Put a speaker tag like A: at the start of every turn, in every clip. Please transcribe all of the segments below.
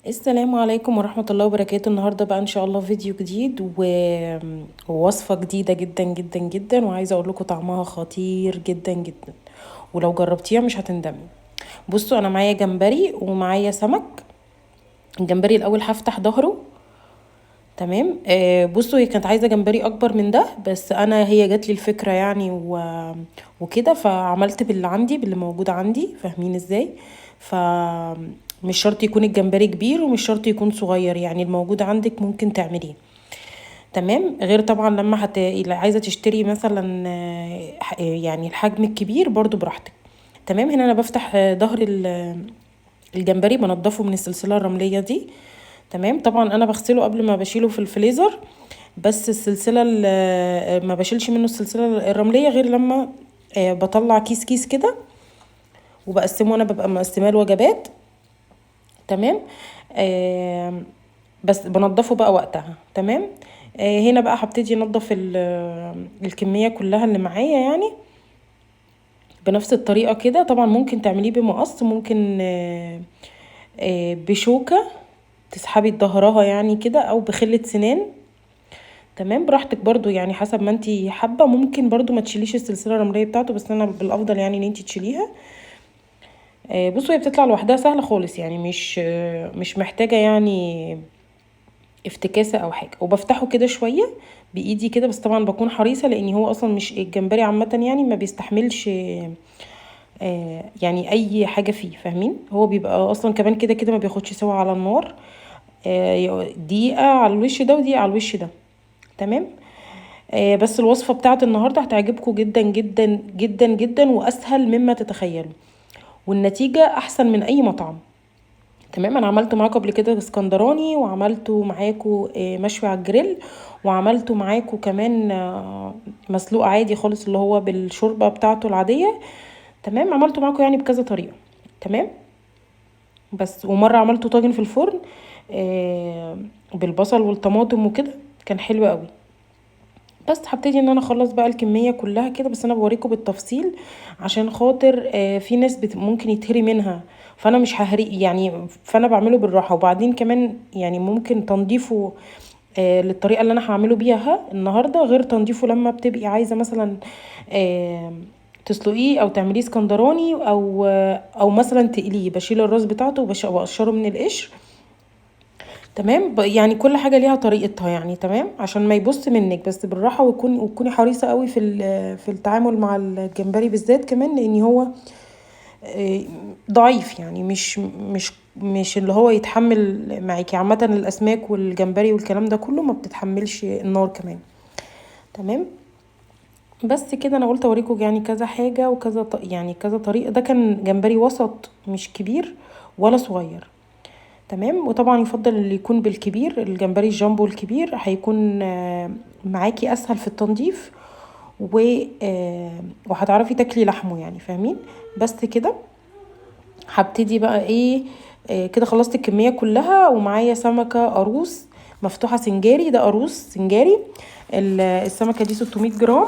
A: السلام عليكم ورحمة الله وبركاته. النهاردة بقى ان شاء الله فيديو جديد ووصفة جديدة جدا جدا جدا، وعايزة اقول لكم طعمها خطير جدا جدا، ولو جربتيها مش هتندمي. بصوا انا معايا جمبري ومعايا سمك. الجمبري الاول هفتح ظهره، تمام. بصوا هي كانت عايزة جمبري اكبر من ده، بس انا هي جات لي الفكرة يعني وكده، فعملت باللي عندي، باللي موجود عندي، فاهمين ازاي؟ فمش شرط يكون الجمبري كبير ومش شرط يكون صغير، يعني الموجود عندك ممكن تعمليه، تمام. غير طبعا لما عايزه تشتري مثلا يعني الحجم الكبير برضو براحتك، تمام. هنا انا بفتح ظهر الجمبري، بنضفه من السلسلة الرملية دي، تمام. طبعا انا بغسله قبل ما بشيله في الفريزر، بس السلسلة ما بشيلش منه السلسلة الرملية غير لما بطلع كيس كيس كده وبقسمه، انا ببقى مقسماه لوجبات، تمام. بس بنضفه بقى وقتها، تمام. هنا بقى هبتدي انضف الكمية كلها اللي معايا يعني بنفس الطريقة كده. طبعا ممكن تعمليه بمقص، ممكن بشوكة تسحبي ظهرها يعني كده، او بخله سنان، تمام، براحتك برضو يعني حسب ما انتي حابة. ممكن برضو ما تشيليش السلسلة الرملية بتاعته، بس انا بالافضل يعني ان انتي تشيليها. بصوا هي بتطلع لوحدها سهلة خالص يعني، مش محتاجه يعني افتكاسه او حاجة. وبفتحه كده شوية بايدي كده، بس طبعا بكون حريصة لان هو اصلا مش الجمبري عامة يعني ما بيستحملش يعني اي حاجة فيه، فاهمين؟ هو بيبقى اصلا كمان كده كده ما بياخدش سوا على النار، دقيقة على الوش ده ودقيقة على الوش ده، تمام. بس الوصفة بتاعت النهارده هتعجبكم جدا جدا جدا جدا، واسهل مما تتخيلوا، والنتيجة احسن من اي مطعم، تمام. انا عملته معاكم قبل كده اسكندراني، وعملته معاكم مشوي على الجريل، وعملته معاكم كمان مسلوق عادي خالص اللي هو بالشوربه بتاعته العادية، تمام. عملته معاكم يعني بكذا طريقه، تمام. بس ومرة عملته طاجن في الفرن بالبصل والطماطم وكده، كان حلو قوي. بس هبتدي ان انا اخلص بقى الكمية كلها كده، بس انا بوريكم بالتفصيل عشان خاطر في ناس ممكن يتهري منها، فانا مش ههري يعني، فانا بعمله بالراحة. وبعدين كمان يعني ممكن تنظيفه للطريقة اللي انا هعمله بيها النهارده غير تنظيفه لما بتبقي عايزه مثلا تسلقيه او تعمليه اسكندراني او مثلا تقليه. بشيل الراس بتاعته وبقشره من القشر، تمام. يعني كل حاجة ليها طريقتها يعني، تمام، عشان ما يبص منك، بس بالراحة، وتكوني حريصة قوي في التعامل مع الجمبري بالذات كمان، لان هو ضعيف يعني، مش اللي هو يتحمل معاكي. عامة الاسماك والجمبري والكلام ده كله ما بتتحملش النار كمان، تمام. بس كده انا قلت اوريكم يعني كذا حاجة وكذا يعني كذا طريقه. ده كان جمبري وسط، مش كبير ولا صغير، تمام. وطبعا يفضل اللي يكون بالكبير، الجمبري الجامبو الكبير هيكون معاكي اسهل في التنظيف، وهتعرفي تاكلي لحمه يعني، فاهمين؟ بس كده هبتدي بقى ايه، كده خلصت الكمية كلها. ومعايا سمكة قاروص مفتوحة سنجاري، ده قاروص سنجاري. السمكة دي 600 جرام،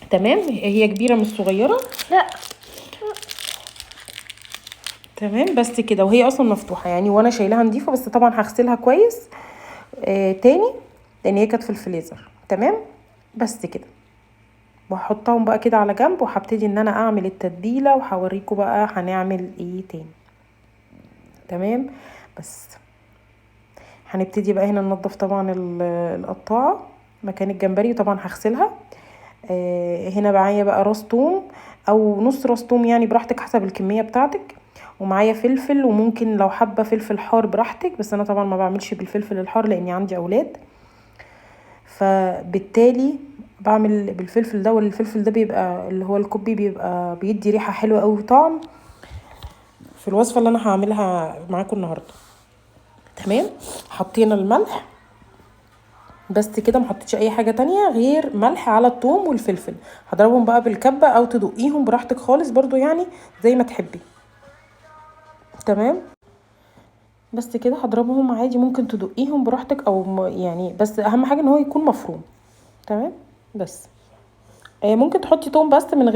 A: تمام. هي كبيرة مش صغيرة،
B: لا
A: تمام. بس كده، وهي اصلا مفتوحة يعني، وانا شايلاها نظيفة، بس طبعا هغسلها كويس تاني لان هي كانت في الفريزر، تمام. بس كده، وهحطهم بقى كده على جنب، وهبتدي ان انا اعمل التتبيله، وهوريكم بقى هنعمل ايه تاني، تمام. بس هنبتدي بقى هنا ننضف طبعا القطاعه مكان الجمبري، وطبعا هغسلها. هنا معايا بقى راس توم او نص راس توم يعني براحتك حسب الكمية بتاعتك، ومعايا فلفل، وممكن لو حابة فلفل حار براحتك، بس انا طبعا ما بعملش بالفلفل الحار لاني عندي اولاد، فبالتالي بعمل بالفلفل ده. والفلفل ده بيبقى اللي هو الكوبي، بيبقى بيدي ريحه حلوة قوي وطعم في الوصفة اللي انا هعملها معاكم النهارده، تمام. حطينا الملح بس كده، ما حطيتش اي حاجة تانية غير ملح على الثوم والفلفل. هضربهم بقى بالكبه او تدقيهم براحتك خالص برضو يعني زي ما تحبي، تمام. بس كده هضربهم عادي، ممكن تدقيهم براحتك او يعني، بس اهم حاجة ان هو يكون مفروم، تمام. بس ممكن تحطي توم بس من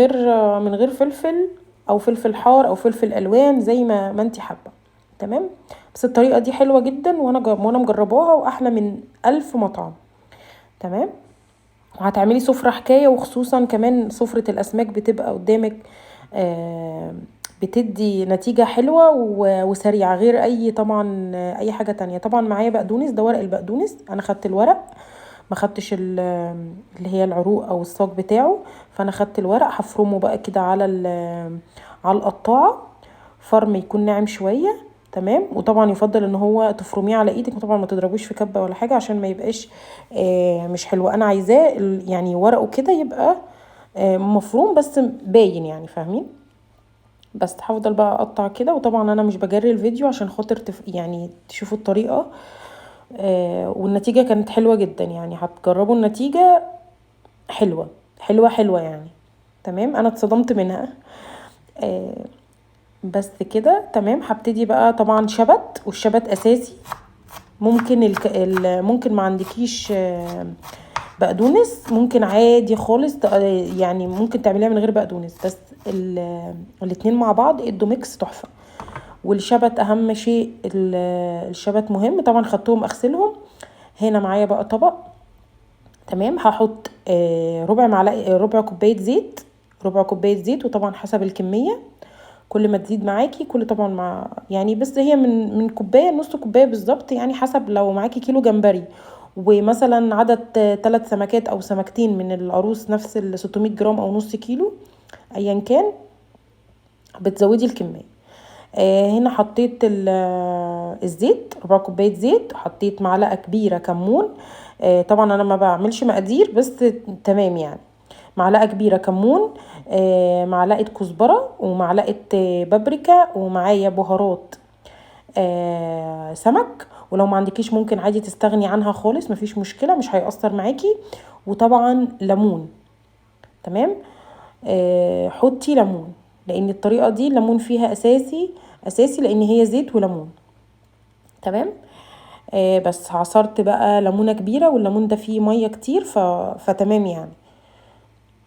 A: غير فلفل او فلفل حار او فلفل الوان زي ما انتي حابة، تمام. بس الطريقة دي حلوة جدا، وانا مجرباها واحلى من 1000 مطعم. تمام. وهتعملي سفره حكاية، وخصوصا كمان سفره الاسماك بتبقى قدامك، بتدي نتيجة حلوة وسريعة غير اي طبعا اي حاجة تانية. طبعا معايا بقدونس، ده ورق البقدونس، انا خدت الورق ما خدتش اللي هي العروق او الساق بتاعه، فانا خدت الورق هفرمه بقى كده على القطاعه، فرم يكون ناعم شوية. تمام. وطبعا يفضل ان هو تفرميه على ايدك، وطبعا ما تضربوش في كبه ولا حاجة عشان ما يبقاش مش حلو. انا عايزاه يعني ورقة كده يبقى مفروم بس باين يعني، فاهمين؟ بس هفضل بقى اقطع كده. وطبعا انا مش بجري الفيديو عشان خاطر يعني تشوفوا الطريقة، والنتيجة كانت حلوة جدا يعني، هتجربوا النتيجة حلوة حلوة حلوة يعني. تمام. انا اتصدمت منها. بس كده. تمام. هبتدي بقى طبعا شبت، والشبت اساسي. ممكن ممكن ما عندكيش بقدونس، ممكن عادي خالص، يعني ممكن تعمليها من غير بقدونس، بس الاتنين مع بعض ادوا mix تحفة. والشبت اهم شيء، الشبت مهم. طبعا خدتهم اغسلهم. هنا معايا بقى طبق. تمام. هحط ربع معلقه، ربع كوباية زيت، ربع كوباية زيت، وطبعا حسب الكمية، كل ما تزيد معاكي كل طبعا مع يعني، بس هي من كوباية نص كوباية بالظبط يعني، حسب لو معاكي كيلو جمبري ومثلا عدد 3 سمكات او سمكتين من القاروص نفس ال 600 جرام او نص كيلو ايا كان، بتزودي الكمية. هنا حطيت الزيت، ربع كوباية زيت، حطيت معلقه كبيرة كمون. طبعا انا ما بعملش مقادير بس تمام يعني، معلقه كبيرة كمون، معلقه كزبره، ومعلقة بابريكا، ومعايا بهارات سمك. ولو ما عندكيش ممكن عادي تستغني عنها خالص، مفيش مشكلة، مش هيأثر معاكي. وطبعا ليمون. تمام. حطي ليمون، لان الطريقة دي الليمون فيها اساسي اساسي، لان هي زيت وليمون. تمام. بس عصرت بقى ليمونه كبيرة، والليمون ده فيه مية كتير، فتمام يعني.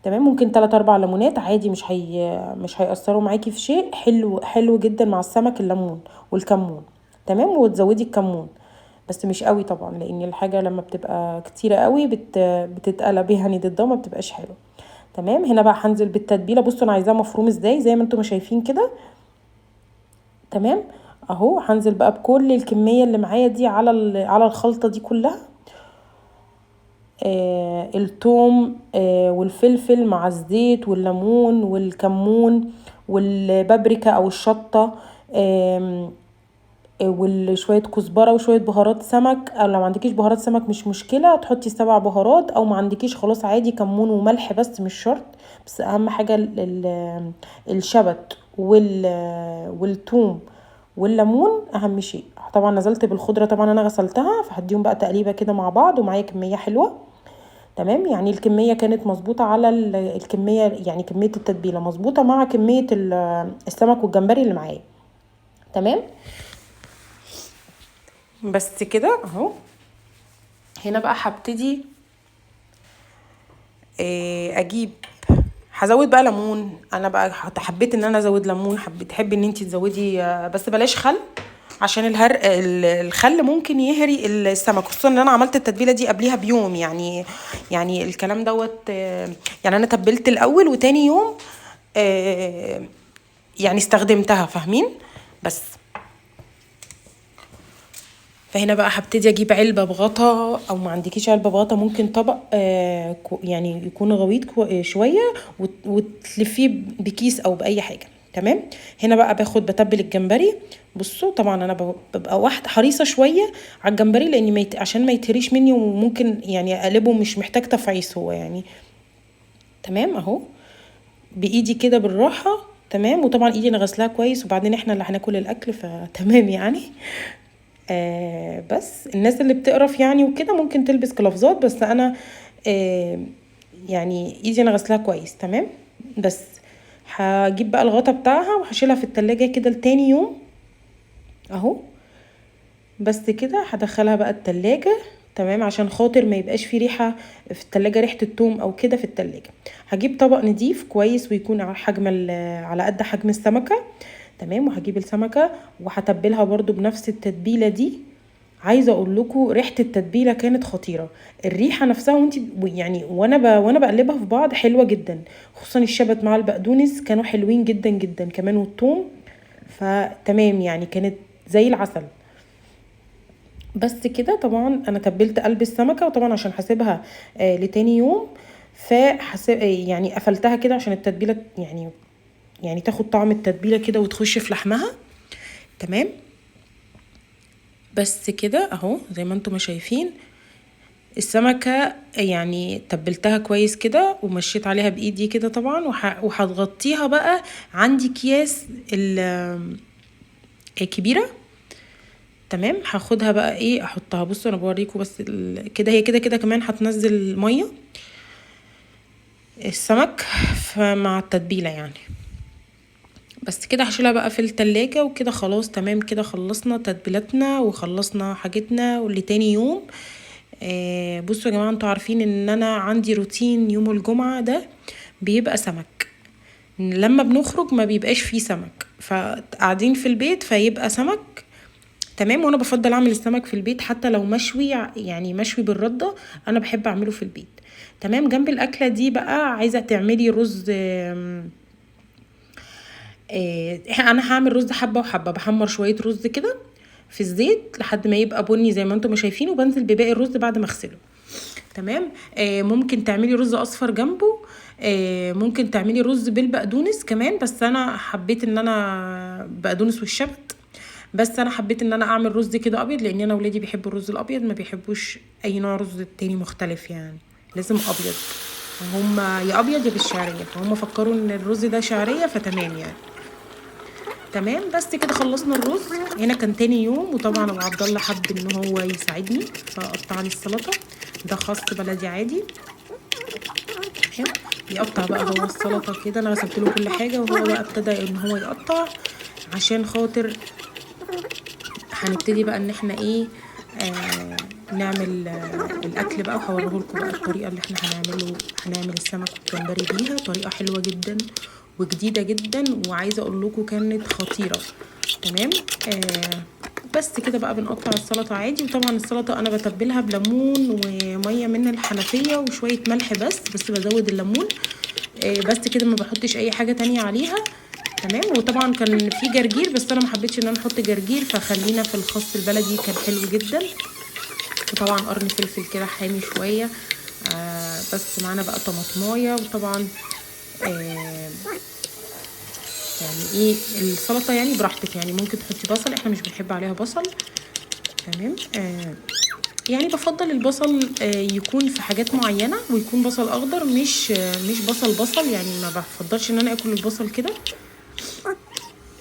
A: تمام. ممكن 3-4 ليمونات عادي، مش هيأثروا معاكي في شيء. حلو حلو جدا مع السمك الليمون والكمون. تمام. وتزودي الكمون بس مش قوي طبعا، لان الحاجة لما بتبقى كتيرة قوي بتتقلب يعني ضدها، ما بتبقاش حلوة. تمام. هنا بقى هنزل بالتتبيله. بصوا انا عايزاها مفروم ازاي، زي ما انتم شايفين كده. تمام. اهو هنزل بقى بكل الكمية اللي معايا دي على الخلطة دي كلها. التوم، والفلفل مع الزيت والليمون والكمون والبابريكا او الشطه، وشوية كزبره وشوية بهارات سمك، او لو ما عندكيش بهارات سمك مش مشكلة، تحطي 7 بهارات، او ما عندكيش خلاص عادي كمون وملح بس، مش شرط. بس اهم حاجة الشبت والثوم والليمون اهم شيء. طبعا نزلت بالخضره، طبعا انا غسلتها، فهديهم بقى تقليبه كده مع بعض، ومعايا كمية حلوة. تمام. يعني الكمية كانت مظبوطة على الكمية، يعني كمية التتبيله مظبوطة مع كمية السمك والجمبري اللي معايا. تمام. بس كده اهو. هنا بقى هبتدي اجيب، هزود بقى ليمون. انا بقى حبيت ان انا ازود ليمون، تحبي ان انتي تزودي، بس بلاش خل، عشان الخل ممكن يهري السمك، خصوصا ان انا عملت التتبيله دي قبليها بيوم، يعني الكلام دوت، يعني انا تبلت الاول وتاني يوم، يعني استخدمتها، فاهمين؟ بس فهنا بقى هبتدي اجيب علبة بغطا، او ما عندكيش علبة بغطا ممكن طبق، يعني يكون غويط شوية، وتلفيه بكيس او باي حاجة. تمام. هنا بقى بتبل الجمبري. بصوا طبعا انا ببقى واحدة حريصة شوية على الجمبري، لان عشان ما يتهريش مني، وممكن يعني اقلبه، مش محتاج تفعيص هو يعني. تمام اهو بايدي كده بالراحة. تمام. وطبعا ايدي انا غسلاها كويس، وبعدين احنا اللي هناكل الاكل فتمام يعني. بس الناس اللي بتقرف يعني وكده ممكن تلبس قفازات، بس انا يعني ايدي انا غسلاها كويس. تمام. بس هجيب بقى الغطا بتاعها وهشيلها في التلاجة كده لتاني يوم اهو. بس كده هدخلها بقى التلاجة. تمام، عشان خاطر ما يبقاش في ريحة في التلاجة، ريحة التوم او كده في التلاجة. هجيب طبق نضيف كويس ويكون على حجم على قد حجم السمكة. تمام. وهجيب السمكة وهتبلها برضو بنفس التتبيله دي. عايزه اقول لكم ريحه التتبيله كانت خطيرة، الريحة نفسها وانت يعني وانا بقلبها في بعض حلوة جدا، خصوصا الشبت مع البقدونس كانوا حلوين جدا جدا كمان، والثوم، فتمام يعني كانت زي العسل. بس كده طبعا انا تبلت قلب السمكة، وطبعا عشان هسيبها لتاني يوم يعني قفلتها كده عشان التتبيله يعني تاخد طعم التتبيله كده وتخش في لحمها. تمام. بس كده اهو زي ما انتم ما شايفين السمكة يعني تبلتها كويس كده ومشيت عليها بايدي كده طبعا، وهتغطيها بقى. عندي اكياس الكبيرة، تمام. هاخدها بقى ايه احطها. بصوا انا بوريكم بس كده، هي كده كده كمان هتنزل مية السمك فمع التتبيله يعني. بس كده هشيلها بقى في التلاجة وكده خلاص. تمام كده خلصنا تتبيلاتنا وخلصنا حاجتنا ولتاني يوم. بصوا يا جماعة، انتوا عارفين ان انا عندي روتين يوم الجمعة ده بيبقى سمك، لما بنخرج ما بيبقاش فيه سمك، فقاعدين في البيت فيبقى سمك. تمام. وانا بفضل اعمل السمك في البيت حتى لو مشوي، يعني مشوي بالردة انا بحب اعمله في البيت. تمام. جنب الاكلة دي بقى عايزة تعملي رز، انا هعمل رز حبة وحبة، بحمر شوية رز كده في الزيت لحد ما يبقى بني زي ما انتم ما شايفين، وبنزل بباقي الرز بعد ما اغسله. تمام. ممكن تعملي رز اصفر جنبه، ممكن تعملي رز بالبقدونس كمان، بس انا حبيت ان انا بقدونس والشبت، بس انا حبيت ان انا اعمل رز كده ابيض، لان انا ولادي بيحبوا الرز الابيض، ما بيحبوش اي نوع رز تاني مختلف، يعني لازم ابيض، هم يا ابيض يا بالشعريه، فهم فكروا ان الرز ده شعرية فتمام يعني. تمام. بس كده خلصنا الرز. هنا كان تاني يوم، وطبعا ابو عبد الله حب ان هو يساعدني فقطع لي السلطة، ده خس بلدي عادي. تمام. يقطع بقى هو السلطة كده، انا غسلت له كل حاجة وهو بقى ابتدى ان هو يقطع عشان خاطر هنبتدي بقى ان احنا ايه نعمل الاكل بقى. وهوريه لكم بقى الطريقة اللي احنا هنعمل السمك والجمبري بيها، طريقه حلوة جدا وجديدة جدا، وعايزه اقول لكم كانت خطيرة. تمام. بس كده بقى بنقطع السلطة عادي، وطبعا السلطة انا بتبلها بليمون ومية من الحنفية وشوية ملح بس بزود الليمون، بس كده، ما بحطش اي حاجة تانية عليها. تمام. وطبعا كان في جرجير، بس انا ما حبيتش ان انا احط جرجير، فخلينا في الخس البلدي، كان حلو جدا. وطبعا قرن فلفل كده حامي شوية، بس معانا بقى طماطمايه. وطبعا يعني ايه السلطة يعني براحتك، يعني ممكن تحطي بصل، احنا مش بنحب عليها بصل. تمام. يعني بفضل البصل يكون في حاجات معينة، ويكون بصل اخضر، مش بصل بصل، يعني ما بفضلش ان انا اكل البصل كده.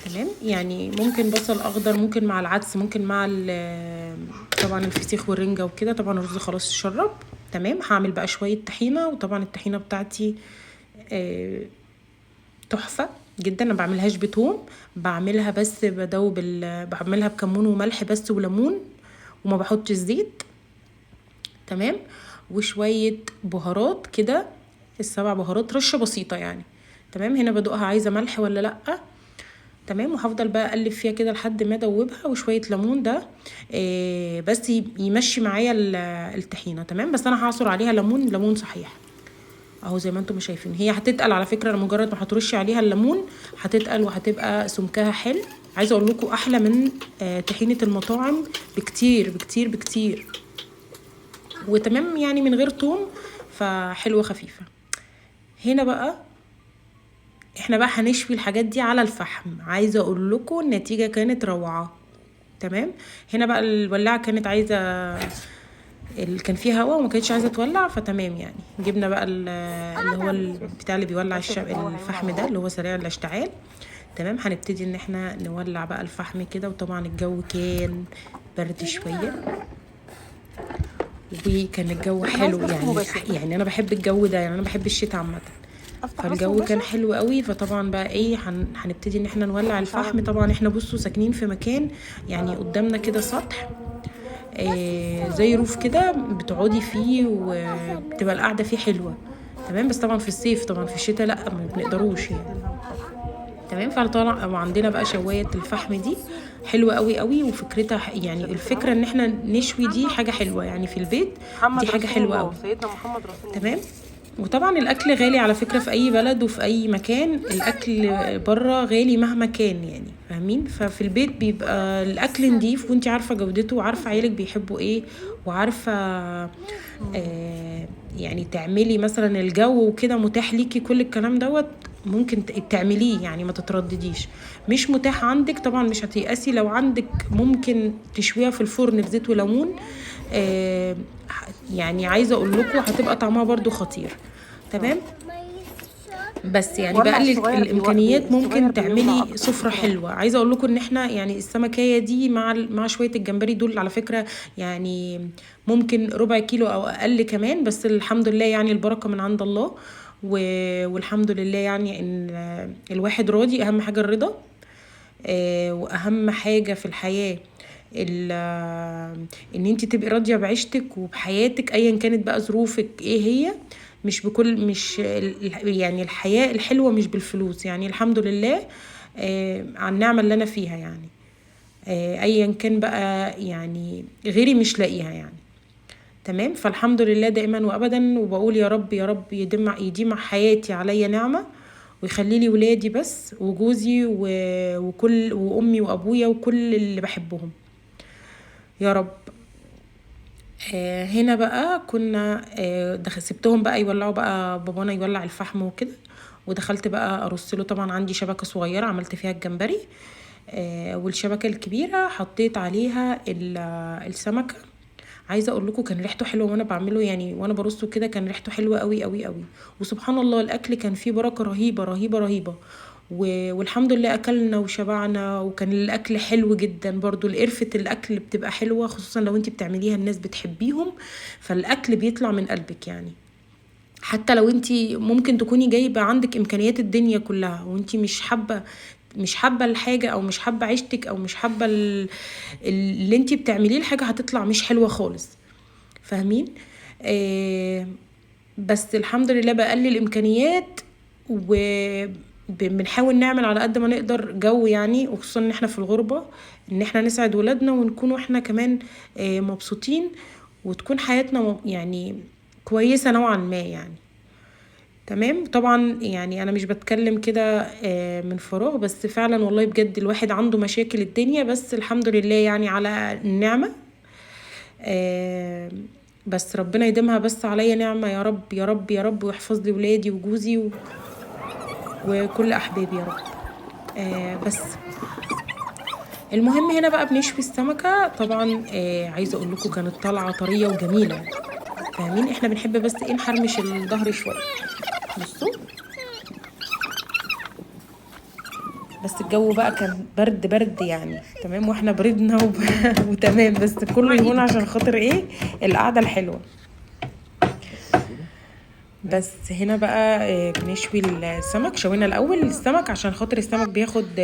A: تمام. يعني ممكن بصل اخضر، ممكن مع العدس، ممكن مع طبعا الفسيخ والرنجه وكده. طبعا الرز خلاص اتشرب. تمام. هعمل بقى شوية طحينه، وطبعا الطحينه بتاعتي تحفة جدا. انا ما بعملهاش بتوم، بعملها بس بدوب بعملها بكمون وملح بس وليمون، وما بحطش زيت. تمام. وشوية بهارات كده، السبع بهارات، رشه بسيطة يعني. تمام. هنا بدوقها عايزه ملح ولا لا. تمام. وهفضل بقى اقلب فيها كده لحد ما ادوبها، وشوية ليمون ده بس يمشي معايا الطحينه. تمام. بس انا هعصر عليها ليمون، ليمون صحيح اهو زي ما انتم شايفين. هي هتتقل على فكرة، مجرد ما هترشي عليها الليمون هتتقل وهتبقى سمكها حلو. عايزه اقول لكم احلى من طحينه المطاعم بكتير بكتير بكتير. وتمام يعني من غير توم، فحلوه خفيفة. هنا بقى احنا بقى هنشوي الحاجات دي على الفحم. عايزه اقول لكم النتيجة كانت روعه. تمام. هنا بقى الولاعه كانت عايزه كان فيها هوا وما كانتش عايزه تولع، فتمام يعني جبنا بقى اللي هو بتاع اللي بيولع الفحم ده اللي هو سريع الاشتعال. تمام. هنبتدي ان احنا نولع بقى الفحم كده. وطبعا الجو كان برد شوية، وكان الجو حلو يعني انا بحب الجو ده، يعني انا بحب الشتاء عامة، فالجو كان حلو قوي. فطبعا بقى ايه هنبتدي ان احنا نولع الفحم. طبعا احنا بصوا ساكنين في مكان يعني قدامنا كده سطح، زي روف كده بتقعدي فيه وبتبقى القعدة فيه حلوة. تمام. بس طبعا في الصيف، طبعا في الشتاء لا ما بنقدروش يعني. تمام. فطلع وعندنا بقى شوايه الفحم دي حلوة قوي قوي، وفكرتها يعني الفكرة ان احنا نشوي دي حاجة حلوة يعني في البيت،
B: محمد
A: دي حاجة
B: رسول
A: حلوة
B: الله،
A: قوي.
B: سيدنا محمد رسول الله.
A: تمام. وطبعا الاكل غالي على فكرة في اي بلد وفي اي مكان، الاكل بره غالي مهما كان يعني، فاهمين؟ ففي البيت بيبقى الاكل نضيف، وانتي عارفه جودته وعارفه عيالك بيحبوا ايه، وعارفه يعني تعملي مثلا الجو وكده متاح ليكي كل الكلام دوت، ممكن تعمليه يعني، ما تتردديش. مش متاح عندك طبعا مش هتيأسي، لو عندك ممكن تشويها في الفرن بزيت وليمون، يعني عايزه اقول لكم هتبقى طعمها برضو خطير. تمام. بس يعني
B: ولع
A: بقلل
B: الصغير
A: الامكانيات
B: الصغير
A: ممكن
B: بيولع
A: تعملي
B: اكتر
A: سفره
B: بسرعة.
A: حلوة. عايزه اقول لكم ان احنا يعني السمكيه دي مع شوية الجمبري دول على فكرة يعني ممكن ربع كيلو او اقل كمان، بس الحمد لله يعني البركة من عند الله، والحمد لله يعني ان الواحد راضي. اهم حاجة الرضا، واهم حاجة في الحياة ان انت تبقي راضية بعيشتك وبحياتك ايا كانت بقى ظروفك ايه هي، مش بكل مش يعني الحياة الحلوة مش بالفلوس يعني. الحمد لله على النعمة اللي انا فيها يعني، ايا كان بقى يعني غيري مش لاقيها يعني. تمام. فالحمد لله دائما وابدا، وبقول يا رب يا رب يديم حياتي عليا نعمه، ويخلي لي ولادي بس وجوزي وكل وامي وابويا وكل اللي بحبهم يا رب. هنا بقى كنا سبتهم بقى يولعوا بقى، بابانا يولع الفحم وكده، ودخلت بقى ارص له. طبعا عندي شبكة صغيرة عملت فيها الجمبري، والشبكة الكبيرة حطيت عليها السمكة. عايزه اقول لكم كان ريحته حلوة وانا بعمله يعني، وانا برصه كده كان ريحته حلوة قوي قوي قوي، وسبحان الله الاكل كان فيه بركة رهيبة رهيبة رهيبة، والحمد لله اكلنا وشبعنا، وكان الاكل حلو جدا. برضو القرفه الاكل بتبقى حلوة، خصوصا لو انتي بتعمليها الناس بتحبيهم، فالاكل بيطلع من قلبك يعني. حتى لو انتي ممكن تكوني جايبه عندك امكانيات الدنيا كلها وانتي مش حابة الحاجة، او مش حابة عيشتك، او مش حابة اللي انتي بتعمليه، الحاجة هتطلع مش حلوة خالص، فاهمين؟ بس الحمد لله بقلل الامكانيات، وبنحاول نعمل على قد ما نقدر جو يعني، وخصوصا ان احنا في الغربة، ان احنا نسعد ولادنا ونكون احنا كمان مبسوطين، وتكون حياتنا يعني كويسة نوعا ما يعني. تمام. طبعا يعني انا مش بتكلم كده من فراغ، بس فعلا والله بجد الواحد عنده مشاكل الدنيا، بس الحمد لله يعني على النعمة، بس ربنا يديمها بس عليا نعمة يا رب يا رب يا رب، ويحفظ لي ولادي وجوزي وكل احبابي يا رب. بس المهم هنا بقى بنشوي السمكة. طبعا عايزة اقول لكم كانت طالعة طرية وجميلة، فاهمين؟ احنا بنحب بس ايه نحرمش الظهر شوية، بصوا. بس الجو بقى كان برد برد يعني، تمام، واحنا بردنا وتمام، بس كله يهون عشان خاطر ايه القعدة الحلوة. بس هنا بقى بنشوي السمك. شوينا الاول السمك عشان خاطر السمك بياخد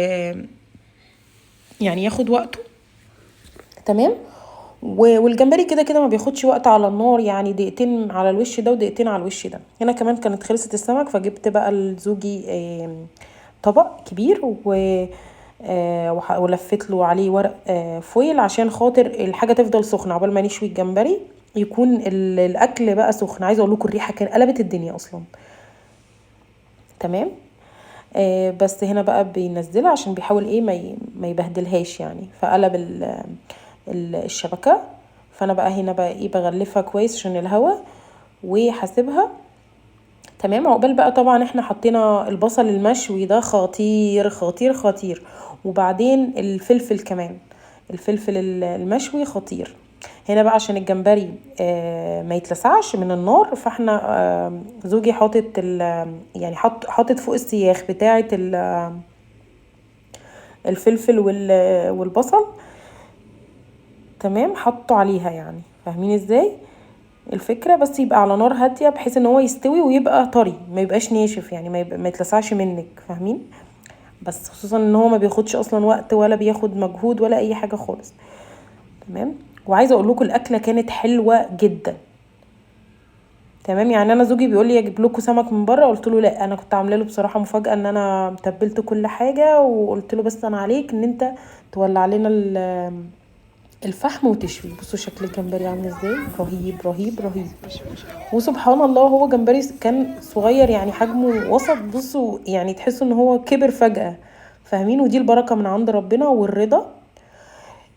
A: يعني ياخد وقته، تمام. والجمبري كده كده ما بياخدش وقت على النار، يعني دقيقتين على الوش ده ودقيقتين على الوش ده. هنا كمان كانت خلصت السمك، فجبت بقى لزوجي طبق كبير ولفيت له عليه ورق فويل عشان خاطر الحاجة تفضل سخنة عقبال ما نشوي الجمبري، يكون الاكل بقى سخن. عايزه اقول لكم الريحة كان قلبت الدنيا اصلا، تمام. بس هنا بقى بينزلها عشان بيحاول ايه ما يبهدلهاش يعني، فقلب الشبكة. فانا بقى هنا بقى ايه بغلفها كويس عشان الهوا وحاسبها، تمام. عقبال بقى طبعا احنا حطينا البصل المشوي ده خطير خطير خطير، وبعدين الفلفل كمان، الفلفل المشوي خطير. هنا بقى عشان الجمبري ما يتلسعش من النار، فاحنا زوجي حاطط يعني حاطط فوق السياخ بتاعه الفلفل والبصل، تمام، حطوا عليها يعني، فاهمين ازاي الفكرة؟ بس يبقى على نار هادية بحيث ان هو يستوي ويبقى طري، ما يبقاش ناشف يعني، ما يتلسعش منك، فاهمين؟ بس خصوصا ان هو ما بياخدش اصلا وقت ولا بياخد مجهود ولا اي حاجة خالص، تمام. وعايزه اقول لكم الاكلة كانت حلوة جدا، تمام. يعني انا زوجي بيقول لي اجيب لكم سمك من بره، قلت له لا، انا كنت عامله له بصراحة مفاجاة ان انا تبلت كل حاجة، وقلت له بس انا عليك ان انت تولع لنا الفحم وتشوي. بصوا شكل الجمبري عامل ازاي، رهيب رهيب رهيب. وسبحان الله هو جمبري كان صغير يعني حجمه وسط، بصوا يعني تحسوا ان هو كبر فجأة، فاهمين؟ ودي البركة من عند ربنا والرضا،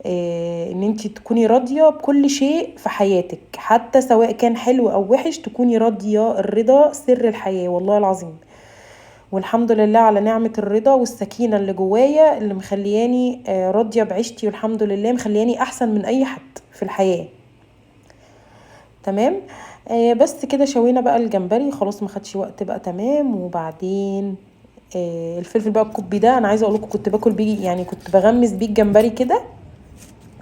A: ان انت تكوني راضية بكل شيء في حياتك، حتى سواء كان حلو او وحش تكوني راضية. الرضا سر الحياة والله العظيم. والحمد لله على نعمة الرضا والسكينة اللي جوايا اللي مخلياني راضية بعيشتي، والحمد لله مخلياني احسن من اي حد في الحياة. تمام. بس كده شوينا بقى الجمبري خلاص، ما خدش وقت بقى. تمام. وبعدين الفلفل بقى الكوبي ده انا عايزه اقول لكم كنت باكل بيه، يعني كنت بغمس بيه الجمبري كده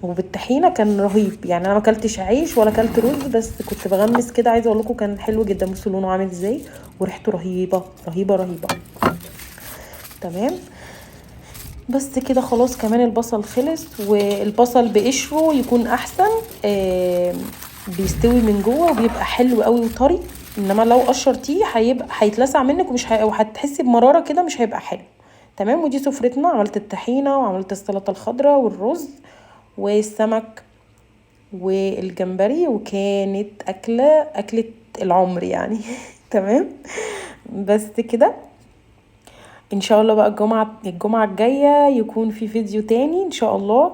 A: وبالطحينه، كان رهيب. يعني انا ما اكلتش عيش ولا اكلت رز، بس كنت بغمس كده، عايزه اقول لكم كان حلو جدا. بصوا لونه عامل ازاي وريحته رهيبة رهيبة رهيبة. تمام. بس كده خلاص. كمان البصل خلص، والبصل بقشره يكون احسن، بيستوي من جوه وبيبقى حلو قوي وطري، انما لو قشرتيه هيتلسع منك ومش وهتحسي بمراره كده، مش هيبقى حلو. تمام. ودي سفرتنا، عملت الطحينه وعملت السلطة الخضراء والرز والسمك والجمبري، وكانت اكله العمر يعني. تمام. بس كده. ان شاء الله بقى الجمعة الجاية يكون في فيديو تاني ان شاء الله،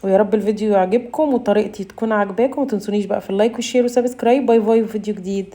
A: ويا رب الفيديو يعجبكم وطريقتي تكون عجباكم. ومتنسونيش بقى في ال like وال share و subscribe. bye bye، وفيديو جديد.